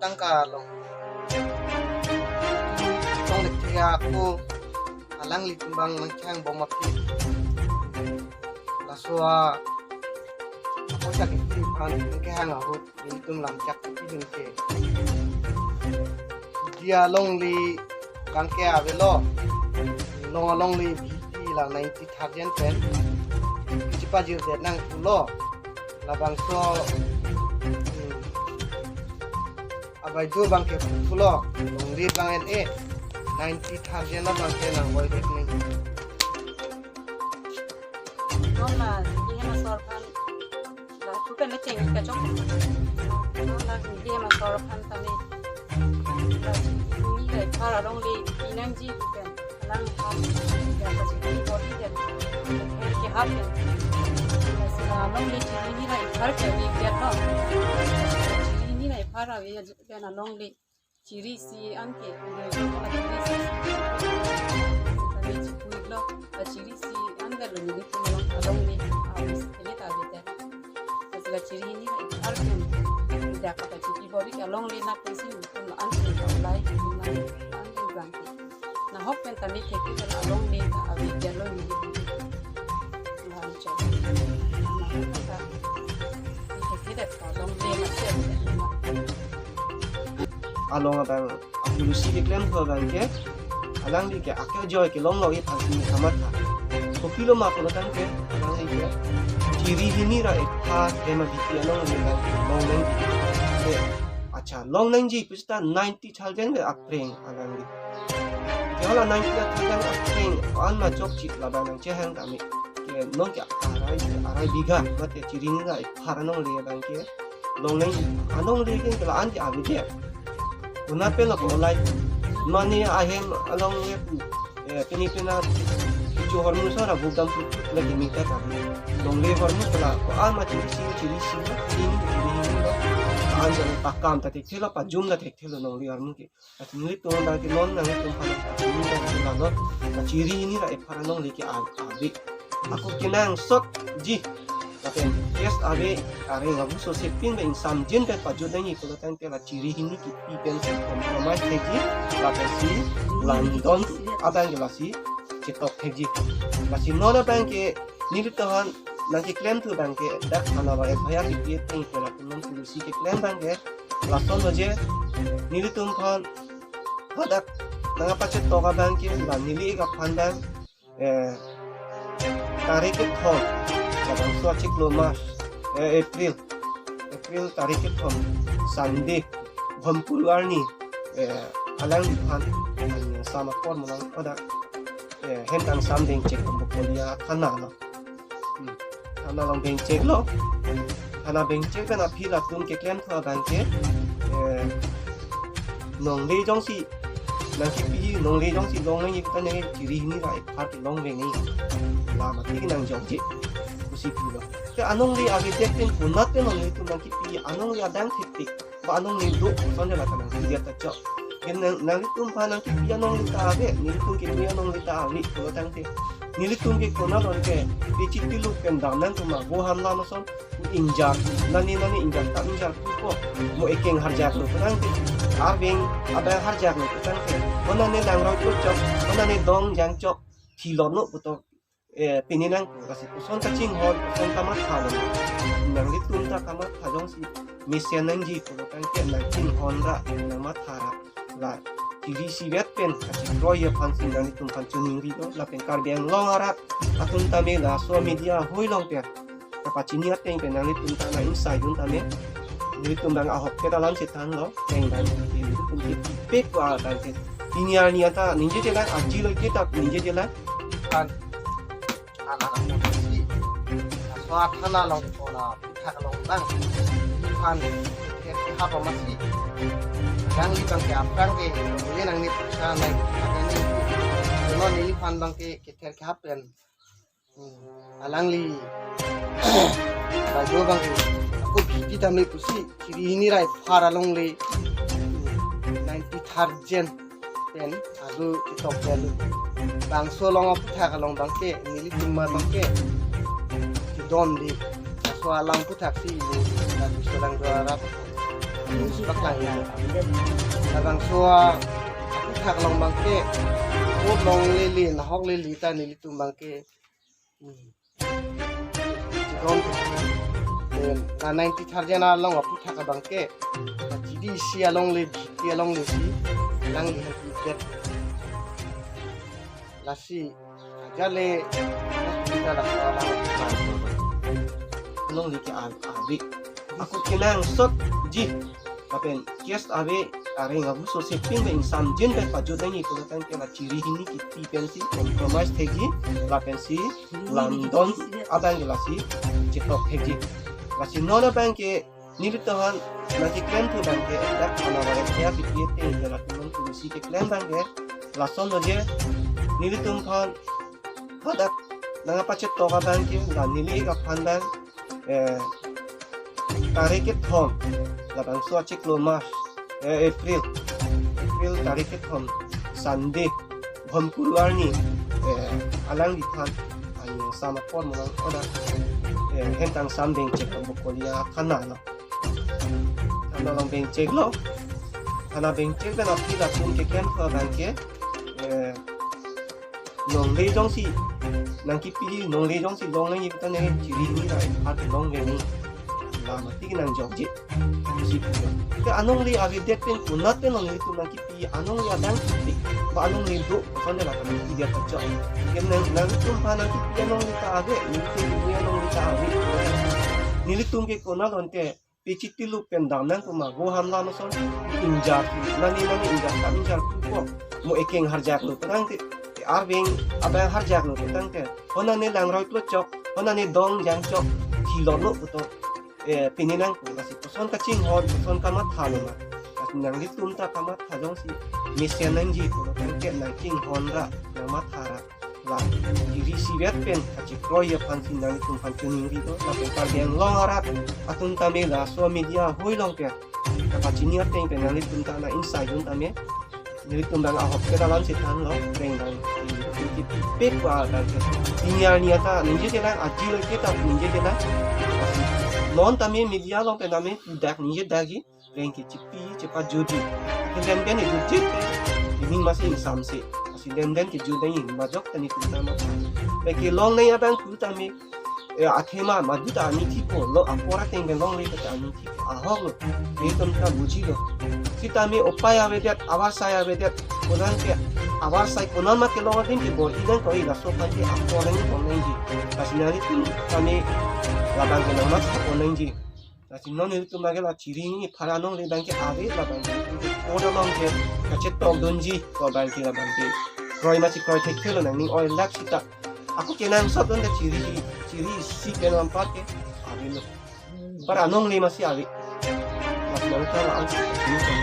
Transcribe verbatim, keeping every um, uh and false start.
Tangka along. Tong lekthia ako alanglitum abang nangkehang bom aphi. Laso a, ako chak isi aphan nangkehang ahut nelitum lam chak isi dun ke. Dia longle abang ke avelo. Long alongle B P la ninety thousand pen. Chipajirdet nangpulo. Labangso, hmm, abaiju abang ke pulo, longle abang en e, ninety thousand abang ke nang boy dek ni. Non la, Dihema sor aphan, la, tu pen le cheng kachok. Non la, Dihema sor aphan tame, la, ni le para longle, inangji tu pen. Alang ham, ya, pasi kiri body ya, kehap ya. Lasi la longle chiri hini ra ipar ke ave ya no. Chiri hini ra ipar ave ya, ya na longle. Chiri isi an ke, ya, chiri isi. Kami chikui lo, chiri isi an ke lo nelitum along, alongle, ah, is, ini ta ave ya. Lasi la chiri hini ra ipar ke, ya, kata chiri body ya longle na pensi nelitum la an ke, la lai, la an ke bang ke. Nahok pen tame thekthe alongle ta ave ya longle. Nahok pen ta thekthe alongle masi ave. Along abang apulusi keklem thu abang ke, alangli ke akejoy kelong lo ye phansi kamatha. Kopilo ma pulo tangte alangli ke chiri hini ra epha ema B P along le abang ke longnangji. Acha, longnangji pusita ninety thousand le apreng alangli. Ke hala ninety thousand apreng an ma chokche labang nangchehang tame. Ke non ke arai, arai bigha mate chiri hini ra epha alongle abang ke longnangji. Alongle ke la an ke ave de. Konat pen lo ko lai. Mane ahem alongle pu, eh, pini pina kecho ahormu so ra bukdam tu lagi mita ta. Longle ahormu ke la ko an ma chiri isi, chiri isi lo, chiri hini, chiri hini lo. An jalo pakam ta thekthe lo, pajum ta thekthe lo longle ahormu ke. Lasi nelitum abang ke non nanglitum aphan nangpachini abang ke la non, la chiri hini ra epha alongle ke a-, ave. Ako kenangsotji. Lapen case ave, areng abu so sepin ba ingsamjin pen pajut nangji pulo tangte la chiri hini kipi pensi compromise thekji, lapensi langdon abang ke lasi chetok thekji. Lasi non abang ke nelitum aphan nangkeklem thu abang ke dak thana lo F I R kipi ateng ke lapen non polisi keklem abang ke lason lo je nelitum aphan hadak nangpachetok abang ke la neli ik aphan abang, eh, tarik kethom, labangso achiklo March, eh, April, April tarik kethom, Sunday, Bhampuru arni, eh, alangliphan, eh, sama por mo lang pada, eh, hem kangsam dengchek Bhampuru ya thana lo. Hmm. Thana along bengchek lo. Thana bengchek pen aphi latum keklem thu abang ke, eh, longle jongsi nangkipi, longle jongsi longnangji tangte chiri hini ra epha ke long veng ni. La mati nangjokje pusi pulo. Ke alongle ave det pen konat pen longle atum nangkipi, alongle adang thektik. Ba alongle do, sonde la kanang kipi ta chok. Ke nang, nanglitum aphan nangkipi alongle ta ave, nelitum kipi alongle ta ave, pulo tangte. Nelitum ke konat along ke, pichi tiluk pen dam nangtum ma, bo ham lam ason, ingjak, nani nani ingjak ta ingjak ko, mo ekeng harjak lo tangte. Arveng, abang harjak lo tangte. Mo nani langroi ko chok, mo nani dong jang chok, thilon lo putok. Eh, pini nang, kasi koson kachinghon, koson kamatha lo. Nanglitum ta kamatha jongsi mesen nangji pulo tangte nangchinghon ra, nangmatha ra. La chiri isivet pen kachikroi aphansi nanglitum aphan choningri lo, lapen Karbi Anglong arat atum tame laso media ahoi along pen kapachini ateng pen nanglitum ta nang-ingsai dun tame. Nelitum abang ahok ke dalam setan lo, teng abang nelitum ke pipek wa abang ke. Pini arni anta ningjeje lang, aji lo ke ta ningjeje lang. Kan, anak anak si, aswa thana along ko la puthak along abang, iphan ke hap masi. Alangli abang ke aphrang ke, ye nangni pusa nai puthak ni. Cuma neliphan abang ke kether kehap pen. Hmm. Alangli bajo abang ke, ako B P tamle pusi, chiri hini ra epha alongle, ninety thousand pen, adu ketok pen. Bangso along aputhak along abang ke, nelitum ma abang ke, kedon di, laso alang aputhak si, ini, laso alang dua ratus. Paklang ya. Labangso aphuthak along abangke, vote longle le, nahok le le ta nelitum abangke. Hmm. Chikon, eh, la ninety tharjan along aphuthak abangke, la chidi isi along le, chidi along le si, lang lihan tiket. Lasi, aja le, kita la, la, la, along le ke a-, ave. Ako kenangsotji. Lapen case ave, areng abuso sepin pen ingsamjin pen pajut nangji pulotangte la chiri hini kipi pensi compromise thekji, lapensi lamdon abangke lasi chetok thekji. Lasi non abangke nelitum aphan nangkeklem thu abangke, dak thana abangke thea pipi ateng ke lapen non polisi keklem abangke lason doji, nelitum aphan hadak nangpachetok abangke la neli aphan abang, eh, tarik kethom, labangso achiklo March, eh, April, April tarik kethom, Sunday, Bhomkuru arni, eh, alangliphan, ani sama por molang oda, eh, hentang sam bengchek Bokolia thana lo. Thana along bengcheklo. Thana bengchek pen aphi latum keklem thu abangke, eh, nongle jongsi nangkipi, nongle jongsi long nangji ta ne chiri ni ra, apar ke long nangji. La mati ke nangjokji. Si pu. Ke anongle avedet pen konat pen nongle atum nangkipi, anongle adang kipi. Ba anongle do, kosonde la kami kipi dia kacok. Ke nang, nangtum aphan nangkipi anongle ta ave, nelitum anongle ta ave. Nelitum ke konat lonte, pechiti lu pen dam nang kuma, vo hamla mason, ingjak, nani nani ingjak, kam ingjak ko. Mo ekeng harjak lo tangte, arveng abang harjak lo tangte, hona ne langroi plo chok, hona ne dong jang chok, thilo lo puto, eh, pini nang ko, lasi koson kachinghon, koson kamatha lo ma. Lasi nanglitum ta kamatha jongsi mesen nangji ko, tangte nangchinghon ra, nangmatha ra. La, chiri isivet pen kachekroi aphansi nanglitum aphan choningri do, lapen Karbi Anglong arat atum tame laso media ahoi along pen kapachini ateng pen nanglitum ta nang-insai dun tame, nelitum abang ahok ke dalam setan lo, reng abang, pek wa abang ke. Ini arni ata ningje je nang, aji lo ke ta ningje je nang. Non tame media along pen tame dak ningje dakji. Reng ke chipi, chepajutji. Ke lemden ke jutji. Ining masi ingsamse. Lasi lemden ke jut nangji, majok ta nelitum ta ma. Pen kelong nangji abang pu tame, eh, athema madu ta ani thipo lo, apor ateng pen longle ta ani thipo. Ahok lo. Nelitum ta buji lo. Sitame upai avedet, avarsai avedet. Kodan ke avarsai konan ma kelong adim ke bor-i nangkok, laso aphan ke apor nangji, pon nangji. Lasi nanglitum tame labang ke nangmatha pon nangji. Lasi non nelitum abang ke la chiri ni phara nongle abang ke ave, labang ke. Koda abang ke kachetok dunji, ko abang ke labang ke. Kroi masi kroi thekthe lo, nangning oilak sita. Ako kenangsot dunde chiri, chiri isi pen lampat ke ave lo. Phara nongle masi ave. Lasi nangta la-an si, chiri pen